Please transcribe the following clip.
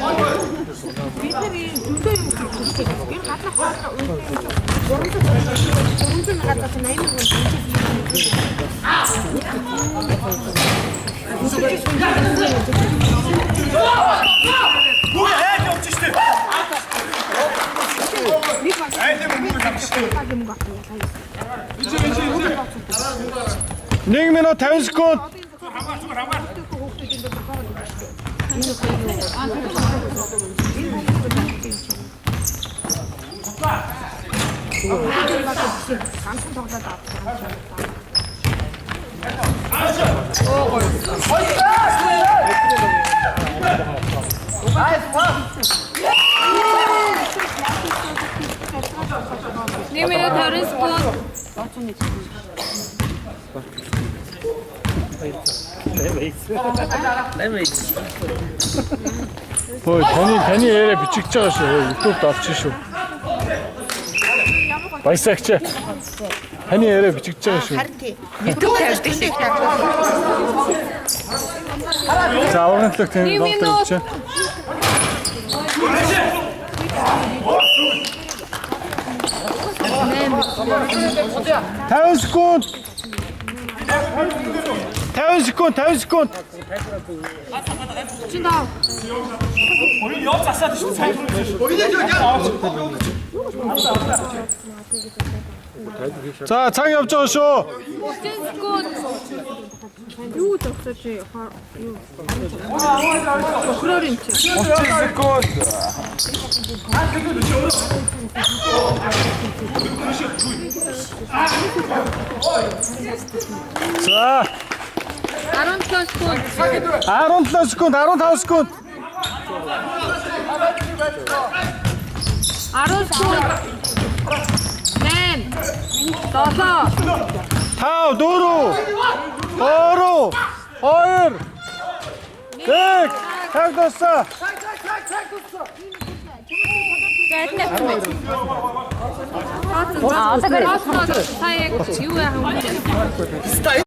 Бид нар ийм зөндөө юм хийх хэрэгтэй. Энэ гаднах гаднах 300 газар 80 мянга. Гүр хайж явж штэ. Айд юм мөнгө авч штэ. 1 минут 50 секунд. Хамгаар зүгээр хамгаар. Ганцхан тоглоод авсан. Нэг минут 20 секунд. Хөөе, таны яриа бичигдэж байгаа шүү. YouTube-д орчих шүү. Баясагч. Таны яриа бичигдэж байгаа шүү. Харин тий. YouTube тавьдаг шиг. За, аврагын төлөөх тийм Нэг тоглолт минут. явуулж байна. 50 секунд. 50 секунд, 50 секунд. 35. Оюун яв засаад штэ сайн түрүү. За, цаг явж байгаа шүү. 30 секунд. Юу зогсож юу? Охроор юм чи. 30 секунд. За, 17 секунд. 17 секунд, 15 секунд. 10 секунд. 8 7 5 4 3 2 1 Цаг дууссан. Аа, одоо сая яг юу яах юм бэ?